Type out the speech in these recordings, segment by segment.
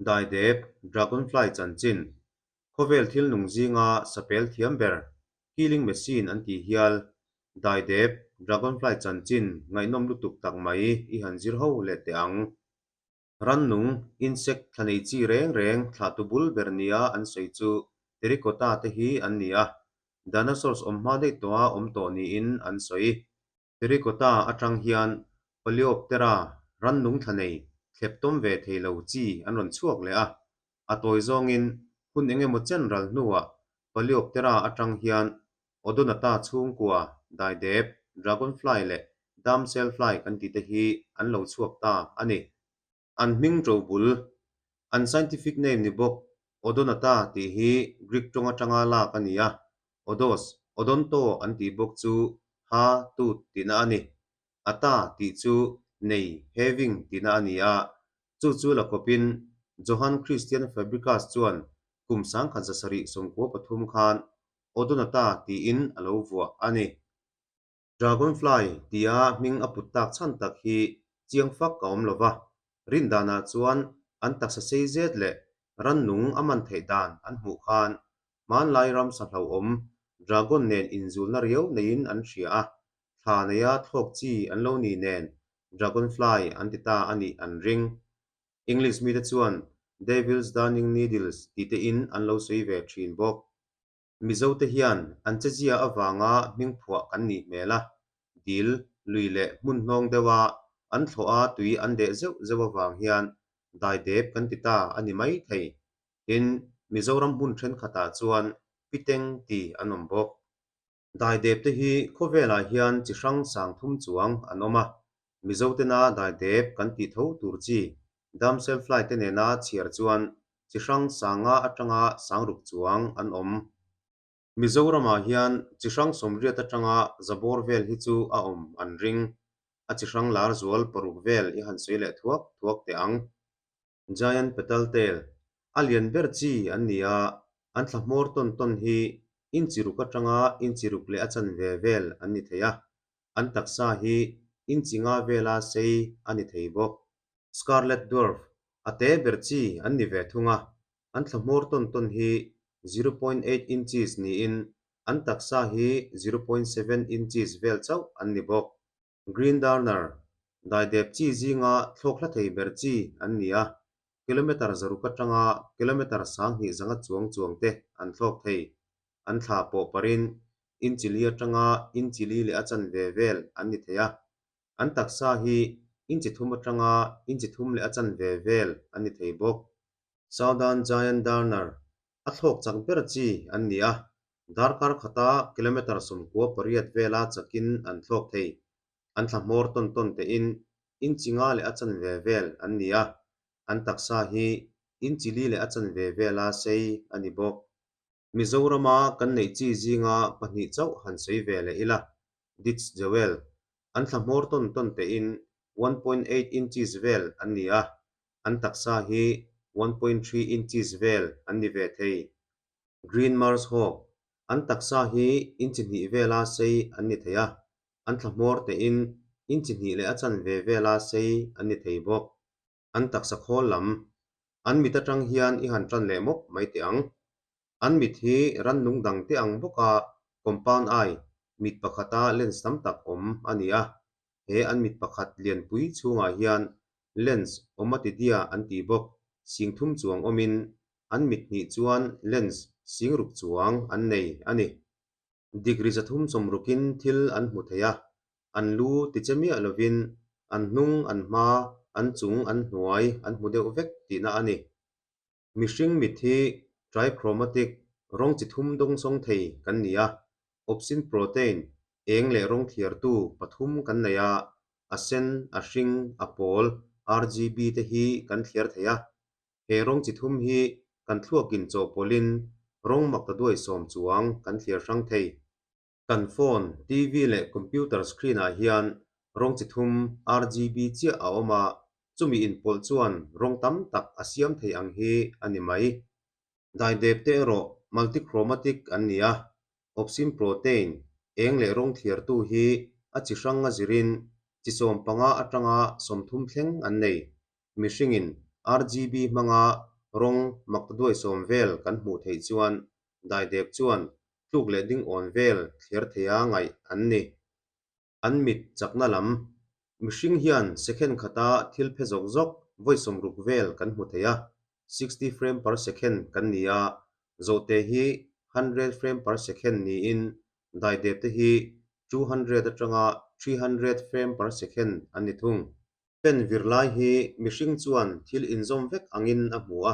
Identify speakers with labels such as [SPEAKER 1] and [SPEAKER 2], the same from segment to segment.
[SPEAKER 1] Daidep, Dragonfly chanchin, Khawvel thil nung zinga sapel thiam ber, Killing machine an tih hial, Daidep, Dragonfly chanchin ngaihnawm lutuk tak mai i han zir ho leh teh ang. Rannung, insect, thla nei chi reng reng thlahtu bul ber nia an sawi chu Terracotta te hi an ni a, dinosaurs awm hma daih tawha awm tawh niin an sawi. Terracotta atang hian Paleoptera rannung thla nei thlep tawm ve thei lo chi an rawn chhuak leh a, a tawi zawngin hun eng emaw chen ral hnuah Paleoptera atang hian Odonata chhungkua, daidep, dragonfly leh damselfly kan tihte hi an lo chhuak ta a ni. An hming ṭo bul, an scientific name ni bawk Odonata tih hi Greek ṭawng aṭanga lak a ni a, odos, odonto an tih bawk chu ha, tooth tihna a ni. Ata tih chu nei, having tihna a ni a, chu chu la kawpin Johann Christian Fabricius chuan kum 1773 khan Odonata tiin a lo vuah a ni. Dragonfly tia hming a put tak chhan tak hi chiang fak a awm lo va, rindanah chuan an taksa sei zet leh rannung a man theih dan an hmuh khan hmanlai ramsa hlauhawm dragon nen inzulna riau neiin an hria a, thla neia thlawk chi an lo ni nen dragonfly an ti ta a nih an ring. English mite chuan Devil's Darning Needles tih tein an lo sawi ve thin bawk. Mizote hian an chezia avanga hming phuah kan nih hmel a, dil, lui leh hmun hnawng deuha an thlawh a tui an deh zeuh zeuh avang hian daidep kan ti ta a ni mai thei. Tin, Mizoram hmun thenkhatah chuan Piteng ti an awm bawk. Daidep te hi khawvelah hian chi hrang sang thum chuang an awm a, Mizotena daidep kan tih tho tur chi damselfly te nena chhiar chuan chi hrang sanga atanga sangruk chuang an awm. Mizoramah hian chi hrang sawmriat atanga zabawr vel hi chu a awm an ring. A chi hrang lar zual paruk vel i han sawi leh thuak thuak teh ang. Giant petal tail, a lian ber chi an ni a, an thla hmawr tawn tawn hi inchi ruk atanga inchi ruk leh a chanve vel an ni thei a, an taksa hi inchi nga vela sei a ni thei bawk. Scarlet Dwarf, a te ber chi an ni ve thung a, an thla hmawr tawn tawn hi 0.8 inches niin an taksa hi 0.7 inches vel chauh an ni bawk. Green Darner, daidep chi zinga thlawk hla thei ber chi an ni a, kilometre zaruk atanga kilometre 2000 zanga chuang chuang te an thlawk thei. An thla pawh parin inchi li atanga inchi li leh a chanve vel an ni thei a, an taksa hi inchi thum atanga inchi thum leh a chanve vel an ni thei bawk. Southern Giant Darner, a thlawk chak ber chi an ni a, Darkar khata kilometre 98 vela chakin an thlawk thei. An thla hmawr tawn tawn tein inchi nga leh a chanve vel an ni a, an taksa hi inchi li leh a chanve vela sei a ni bawk. Mizorama kan neih chi zinga pahnih chauh han sawi ve leh ila, Ditch Jewel, an thla hmawr tawn tawn tein 1.8 inches vel an ni a, an taksa hi 1.3 inches vel an ni ve thei. Green Mars Hawk, An taksa hi inchi hnih vela sei an ni thei a, an thla hmawr tein inchi hnih leh a chanve vela sei an ni thei bawk. An taksa khawl lam, An mit atang hian i han tan leh mawp mai teh ang. An mit hi rannung dang te ang bawka compound eye, mit pakhata lens tam tak awm a ni a. He an mit pakhat lianpui chhungah hian lens omatidia an tih bawk sing thum chuang awmin An mit hnih chuan lens singruk chuang an nei a ni. Degree 300 sawmrukin thil an hmu thei a, an lu ti che miah lovin an hnung, an hma, an chung, an hnuai an hmu deuh vek tihna a ni. Mihring mit hi trichromatic, rawng chi thum dawngsawng thei kan ni a, opsin protein, eng leh rawng thliartu pathum kan nei a, a sen, a hring, a pawl, RGB te hi kan thliar thei a. He rawng chi thum hi kan thluakin chawhpawlhin rawng mak ta duai sawm chuang kan thliar hrang thei. Kan phone, TV leh computer screen ah hian rawng chi thum RGB chiah a awm a, chumi inpawlh chuan rawng tam tak a siam thei ang hi a ni mai. Daidep te erawh multichromatic an ni a, opsin protein eng leh rawng thliartu hi a chi hrang a zirin chi 15 atanga 30 thleng an nei. Mihringin RGB hmanga rawng maktaduai sawm vel kan hmuh theih chuan daidep chuan tluk leh ding awn vel thliar theia ngaih an ni. An mit chakna lam mihring hian second khata thil phe zawk zawk vawi sawmruk vel kan hmu thei a, 60 frame per second kan ni a, zawhte hi 100 frame per second niin daidep te hi 200 atanga 300 frame per second an ni thung. Pen vir lai hi mihring chuan thil inzawm vek angin a hmu a,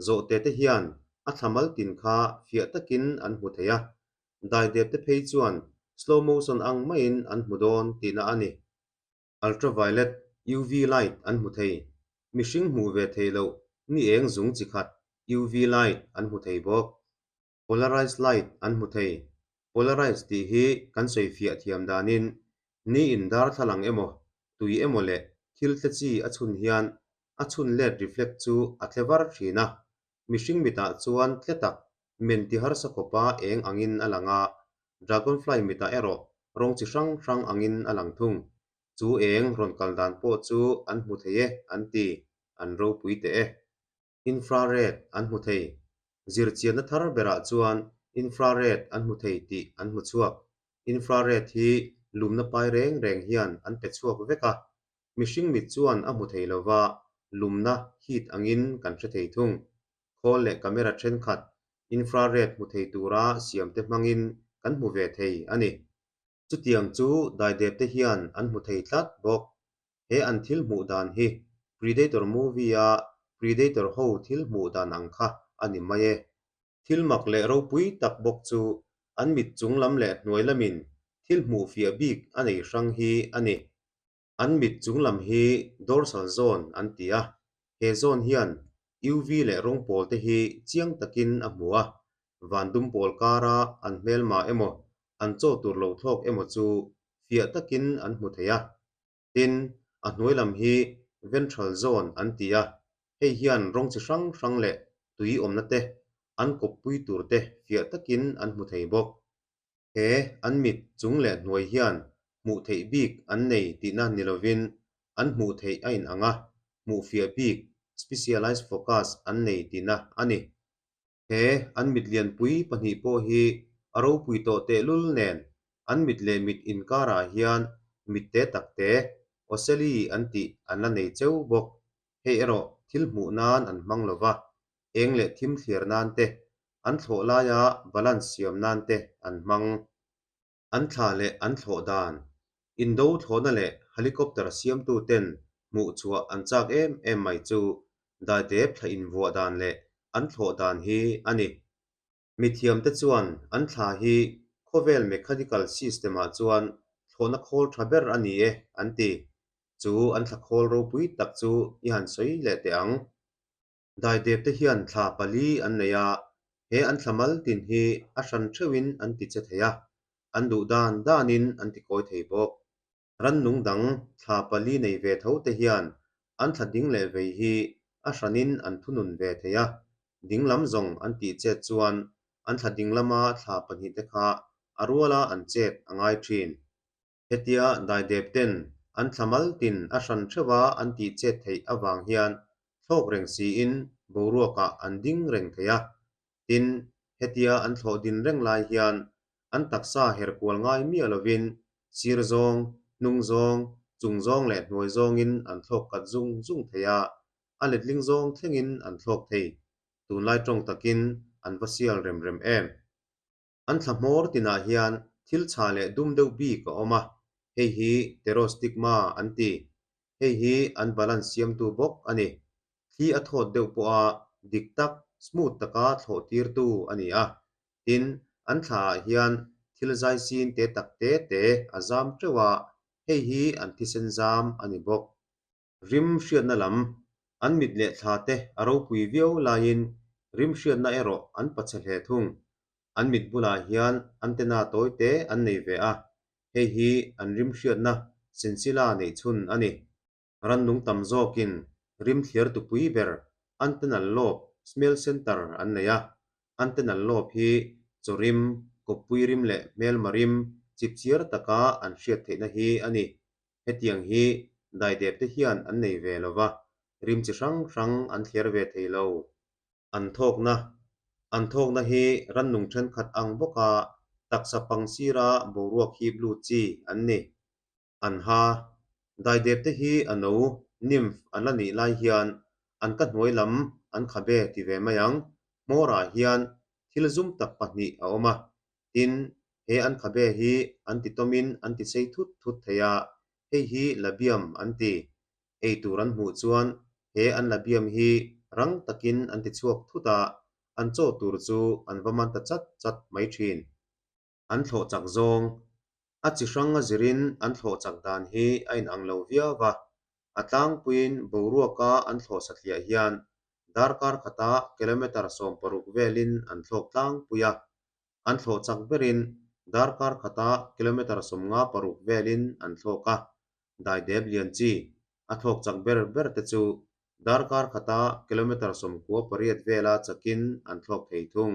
[SPEAKER 1] zawhte te hian a thlamal tin kha fiah takin an hmu thei a, daidep te phei chuan slow motion ang maiin an hmu dawn tihna a ni. Ultraviolet, UV, light an hmu thei. Mihring hmuh ve theih loh ni eng zung chi khat UV light an hmu thei bawk. Polarized light an hmu thei. Polarized tih hi kan sawi fiah thiam danin ni in darthlalang emaw, tui emaw leh thil tle chi a chhun hian a chhun let reflect chu a tle var thin a. Mihring mitah chuan tle tak men ti harsa khawpa eng angin a lang a, dragonfly mitah erawh rawng chi hrang hrang angin a lang thung. Chu eng rawn kal dan pawh chu an hmu thei e an ti, an ropui teh e. Infrared an hmu thei. Zirchianna thar berah chuan infrared an hmu thei tih an hmu chhuak. Infrared hi lumna pai reng reng hian an pe chhuak vek a. Mihring mit chuan a hmu thei lova, lumna, heat, angin kan hre thei thung. Khawl leh camera thenkhat infrared hmu thei tura siamte hmangin kan hmu ve thei a ni. Chutiang chu daidep te hian an hmu thei tlat bawk. He an thil hmuh dan hi Predator movie a Predator ho thil hmuh dan ang kha a ni mai e. Thil mak leh ropui tak bawk chu an mit chung lam leh hnuai lamin thil hmuh fiah bik a nei hrang hi a ni. An mit chung lam hi dorsal zone an ti a, he zone hian UV leh rawng pawl te hi chiang takin a hmu a, van dum pawl kara an hmelma emaw an chaw tur lo thlawk emaw chu fiah takin an hmu thei a. Tin, a hnuai lam hi ventral zone an ti a, hei hian rawng chi hrang hrang leh tui awmna te, an kawppui tur te fiah takin an hmu thei bawk. He an mit chung leh hnuai hian hmuh theih bik an nei tihna ni lovin an hmuh theih a inang a, hmuh fiah bik, specialized focus, an nei tihna a ni. He an mit lianpui pahnih pawh hi a ropui tawh tehlul nen an mit leh mit inkarah hian mit te tak te, ocelli an tih an la nei cheu bawk. Hei erawh thil hmuh nan an hmang lo va, eng leh thim thliar nan te, an thlawh laia balance siam nan te an hmang. An thla leh an thlawh dan, indo thlawhna leh helicopter siamtu ten hmuh chhuah an chak em em mai chu daidep thla invuah dan leh an thlawh dan hi a ni. Mithiamte chuan an thla hi khawvel mechanical system-ah chuan thlawhna khawl tha ber a ni e an ti. Chu an thla khawl ropui tak chu i han sawi leh teh ang. Daidep te hian thla pali an nei a, he an thla mal tin hi a hran theuhin an ti che thei a, an duh dan danin an ti kawi thei bawk. Rannung dang thla pali nei ve tho te hian an thla ding leh vei hi a hranin an thunun ve thei a, ding lam zawng an tih chet chuan an thla ding lama thla pahnih te kha a ruala an chet a ngai thin. Hetia daidep ten an thla mal tin a hran theuha an tih chet theih avang hian thlawk reng siin boruakah an ding reng thei a. Tin, hetia an thlawh din reng lai hian an taksa her kual ngai miah lovin sir zawng, hnung zawng, chung zawng leh hnuai zawngin an thlawk kat zung zung thei a, a letling zawng thlengin an thlawk thei. Tunlai tawng takin an va sial rem rem em. An thla hmawr tinah hian thil chha leh dum deuh bik a awm a, hei hi pterostigma an ti. Hei hi an balance siamtu bawk a ni. Thli a thawt deuh pawha dik tak, smooth taka thlawh tirtu a ni a. Tin, an thlaah hian thil zai sin te tak te te a zam teuh a, hei hi an thisen zam a ni bawk. Rim hriatna lam, an mit leh thla te a ropui viau laiin rim hriatna erawh an pachhe hle thung. An mit bulah hian antenna tawi te an nei ve a, hei hi an rim hriatna sensila neih chhun a ni. Rannung tam zawkin rim thliar tupui ber antennal lobe, smell center, an nei a, antennal lobe hi chaw rim, kawppui rim leh hmelma rim chipchiar taka an hriat theihna hi a ni. Hetiang hi daidep te hian an nei ve lo va, rim chi hrang hrang an thliar ve thei lo. An thawkna, An thawkna hi rannung thenkhat ang bawka taksa pang sira boruak hip lut chi an ni. An ha, Daidep te hi a no, nymph, an la nih lai hian an ka hnuai lam an khabe ti ve mai ang. Hmawrah hian thil zum tak pahnih a awm a, tin, he an khabe hi an ti tawmin an ti sei thut thut thei a, hei hi labium an ti. Ei tur an hmuh chuan he an labium hi rang takin an ti chhuak thut a, an chaw tur chu an va man ta chat chat mai thin. An thlawh chak zawng. A chi hrang a zirin an thlawh chak dan hi a inang lo viau va, a tlangpuiin boruaka an thlawh satliah hian darkar khata kilometre 16 velin an thlawk tlangpui a, an thlawh chak berin darkar khata kilometre 56 velin an thlawk a, daidep lian chi a thlawk chak ber ber te chu darkar khata kilometre 98 vela chakin an thlawk thei thung.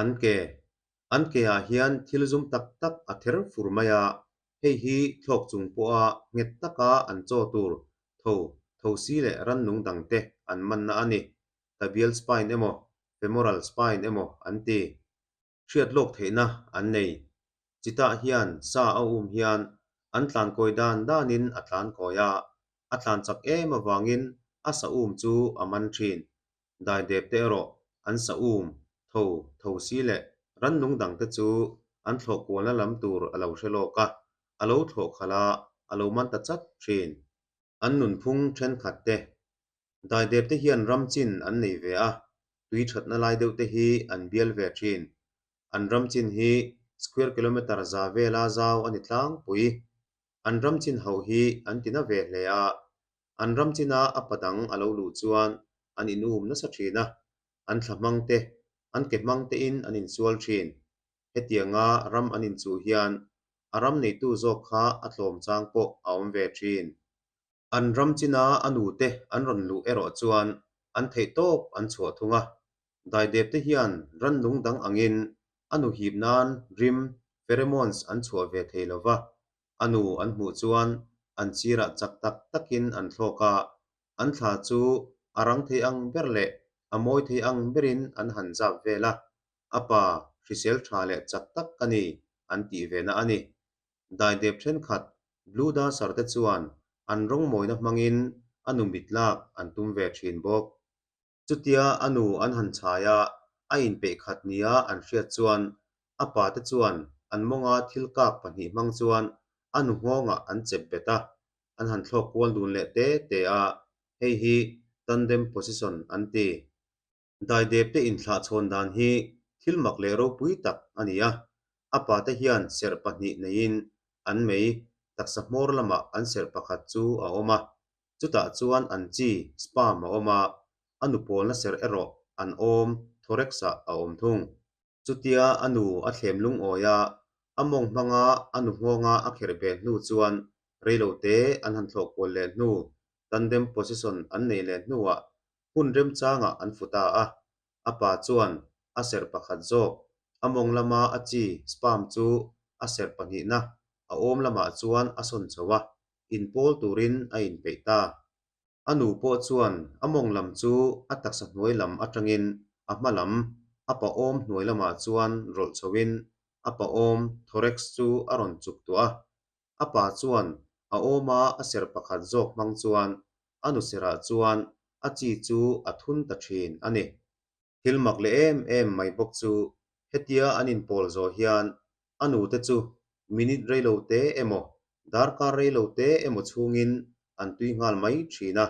[SPEAKER 1] An ke, An ke ah hian thil zum tak tak a ther fur mai a, hei hi thlawk chung pawha nghet taka an chaw tur tho, thosi leh rannung dangte an manna a ni. Tibial spine emaw, femoral spine emaw an ti. Hriat lawk theihna an nei. Chitah hian sa a um hian an tlankawi dan danin a tlankawi a, a tlan chak em avangin a sa um chu a man thin. Daidep te erawh an sa um, tho, thosi leh rannung dang te chu an thlawh kualna lam tur a lo hre lawk a, a lo thlawh khalh a, a lo man ta chat thin. An nunphung thenkhat te. Daidep te hian ram chin an nei ve a, tui thatna lai deuh te hi an bial ve thin. An ram chin hi square kilometre za vela zau a ni tlangpui. An ram chin ho hi an ti na ve hle a, an ram china a pa dang a lo luh chuan an inum nasa thin a, an thla hmang te, an ke hmang tein an insual thin. Hetianga ram an inchuh hian a ram neitu zawk kha a tlawm chang pawh a awm ve thin. An ram china a nute an rawn luh erawh chuan an theih tawp an chhuah thung a, Daidep te hian rannung dang angin a nu hip nan rim, pheromones, an chhuah ve thei lo va, a nu an hmuh chuan an sirah chak tak takin an thlawk a, an thla chu a rang thei ang ber leh a mawi thei ang berin an han zap vel a, a pa hrisel tha leh chak tak ka ni an tih ve na a ni. Daidep thenkhat Blue Dancer te chuan an rawng mawina hmangin a nu mit lak an tum ve thin bawk. Chutia a nu an han chhai a, a inpeih khat nia an hriat chuan a pa te chuan an mawnga thil kak pahnih hmang chuan a nu nghawngah an chep bet a, an han thlawk kual dun leh te te a, hei hi tandem position an ti. Daidep te inthlah chhawn dan hi thil mak leh ropui tak a ni a, a pa te hian serh pahnih neiin an mei taksa hmawr lamah an serh pakhat chu a awm a, Chutah chuan an chi, sperm, a awm a, a nu pawlna serh erawh an awm, thorax-ah a awm thung. Chutia a nu a thlem lungawi a, a mawng hmanga a nu nghawnga a kherh ve hnu chuan reilote an han thlawh kual leh hnu, tandem position an nei leh hnuah hun remchangah an fu ta a. A pa chuan a serh pakhat zawk, a mawng lama a chi, sperm, chu a serh pahnihna, a awm lamah chuan a sawn chho a, inpawl turin a inpeih ta. A nu pawh chuan a mawng lam chu a taksa hnuai lam atangin a hma lam, a paawm hnuai lamah chuan rawlh chhoin a paawm thorax chu a rawn chuk tuah a. A pa chuan a awma a serh pakhat zawk hmang chuan a nu serah chuan a chi chu a thun ta thin a ni. Thil mak leh em em mai bawk chu hetia an inpawl zawh hian a nute chu minute reilo te emaw darkar reilo te emaw chhungin an tui nghal mai thin a,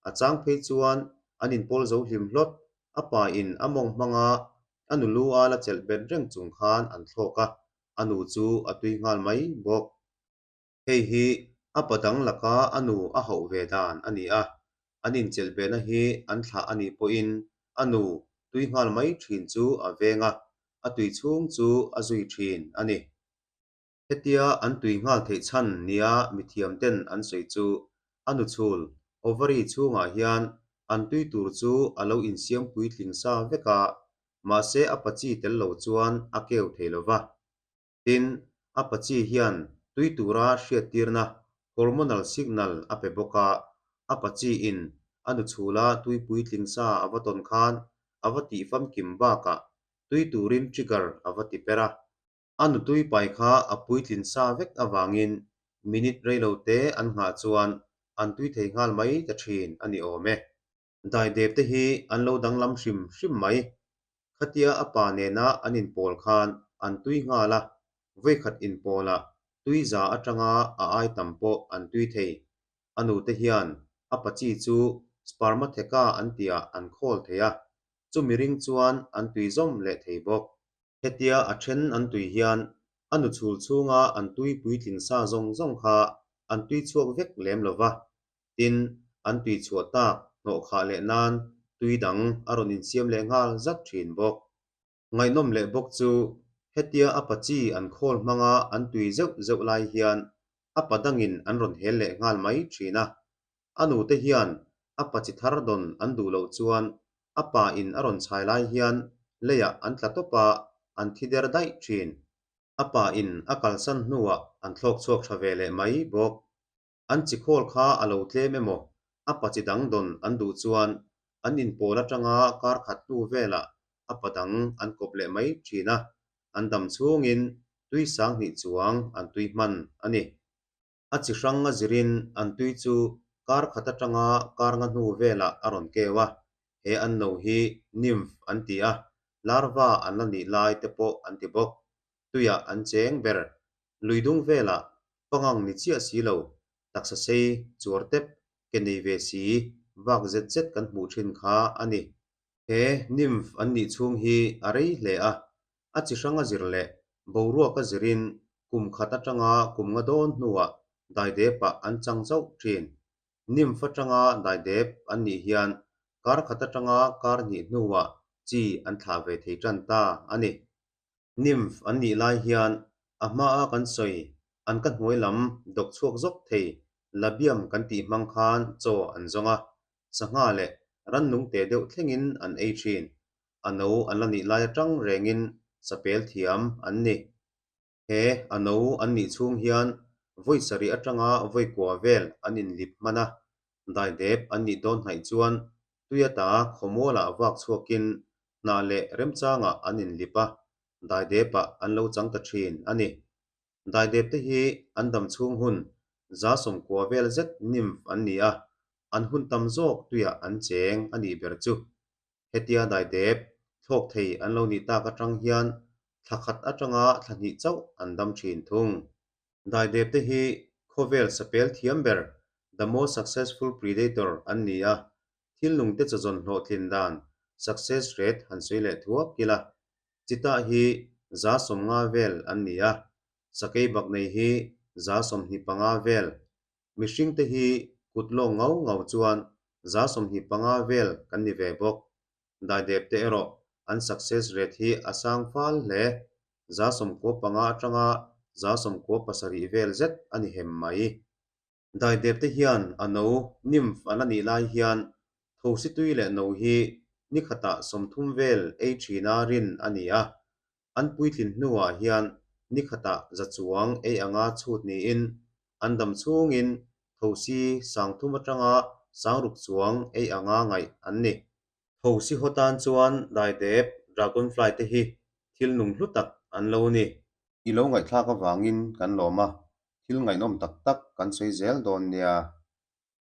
[SPEAKER 1] a chang phei chuan an inpawl zo hlim hlawt, a pa in a mawng hmanga a nu lu a la chelh bet reng chung khan an thlawk a, a nu chu a tui nghal mai bawk. Hei hi a pa dang laka a nu a hauh ve dan a ni a, an inchelh behna hi an thlah a nih pawhin a nu tui nghal mai thin chu a veng a, a tui chhung chu a zui thin a ni. Hetia an tui nghal theih chhan nia mithiam ten an sawi chu a nu chhul, ovary, chhungah hian an tui tur chu a lo insiam puitling sa vek a, mahse a pachi tel lo chuan a keu thei lo va. Tin, a pachi hian tui tura hriattirna hormonal signal a pe bawk a, a pachi in a nu chhula tui puitling sa a va tawn khan a va tih famkim bakah tui turin trigger a va ti per a. A nutui pai kha a puitlin sa vek avangin minute reilo te an nghah chuan an tui thei nghal mai ta thin a ni awm e. Daidep te hi an lo danglam hrim hrim mai. Khatia a pa nena an inpawl khan an tui nghal a, vawikhat inpawlah tui za atanga a ai tam pawh an tui thei. A nute hian a pa chi chu spermatheca an tihah an khawl thei a, chumi ring chuan an tui zawm leh thei bawk. Hetia a then an tui hian a nu chhul chhunga an tui puitling sa zawng zawng kha an tui chhuak vek lem lo va, tin, an tui chhuah tak hnawh khah leh nan tui dang a rawn insiam leh nghal zat thin bawk. Ngaihnawm leh bawk chu hetia a pa chi an khawl hmanga an tui zeuh zeuh lai hian a pa dangin an rawn hel leh nghal mai thin a. A nute hian a pa chi thar dawn an duh loh chuan a pa in a rawn chhai lai hian leiah an tla tawp a, an thi der daih thin. A pa in a kalsan hnuah an thlawk chhuak tha ve leh mai bawk. An chi khawl kha a lo tlem emaw, a pa chi dang dawn an duh chuan an inpawl atanga kar khat hnu velah a pa dang an kawp leh mai thin a, an dam chhungin tui sanghnih chuang an tui hman a ni. A chi hrang a zirin an tui chu kar khat atanga kar nga hnu velah a rawn keu a, he an no hi nymph an ti a, larva an la nih lai te pawh an ti bawk. Tuiah an cheng ber. Lui dung velah pangang ni chiah si lo, taksa sei, chuar tep, ke nei ve si, vak zet zet kan hmuh thin kha a ni. He nymph an nih chhung hi a rei hle a, a chi hrang a zir leh boruak a zirin kum khat atanga kum nga dawn hnuah daidepah an chang zauh thin. Nymph atanga daidep an nih hian kar khat atanga kar hnih hnuah chi an thlah ve thei tan ta a ni. Nymph an nih lai hian a hmaa kan sawi an ka hnuai lam dawk chhuak zawk thei labium kan tih hmang khan chaw an zawng a, sangha leh rannung te deuh thlengin an ei thin. A no an la nih lai atang rengin sapel thiam an ni. He a no an nih chhung hian vawi sarih atanga vawi kua vel an inlip hman a, daidep an nih dawn hnaih chuan tui ata khawmualah vak chhuakin hnah leh remchangah an inlip a, daidepah an lo chang ta thin a ni. Daidep te hi an dam chhung hun 190 vel zet nymph an ni a, an hun tam zawk tuiah an cheng a nih ber chu. Hetia daidep thlawk thei an lo nih tak atang hian thla khat atanga thla hnih chauh an dam thin thung. Daidep te hi khawvel sapel thiam ber, the most successful predator, an ni a, thil nungte chawzawn hlawhtlin dan, success rate, han sawi leh thuak ila. Chitah hi 150 vel an ni a, sakei bak nei hi 25 vel. Mihringte hi kut lawng ngau ngau chuan 25 vel kan ni ve bawk. Daidep te erawh an success rate hi a sang fal hle, 95 atanga 97 vel zet a ni hem mai. Daidep te hian a no, nymph, an la nih lai hian thosi tui leh no hi ni khatah 30 vel ei thina rin a ni a. An puitlin hnuah hian ni khatah za chuang ei anga chhut niin an dam chhungin thosi 3000 atanga 6000 chuang ei anga ngaih an ni. Thosi haw tan chuan daidep, dragonfly, te hi thil nung hlu tak an lo ni. I lo ngaihthlak avangin kan lawm a, thil ngaihnawm tak tak kan sawi zel dawn nia.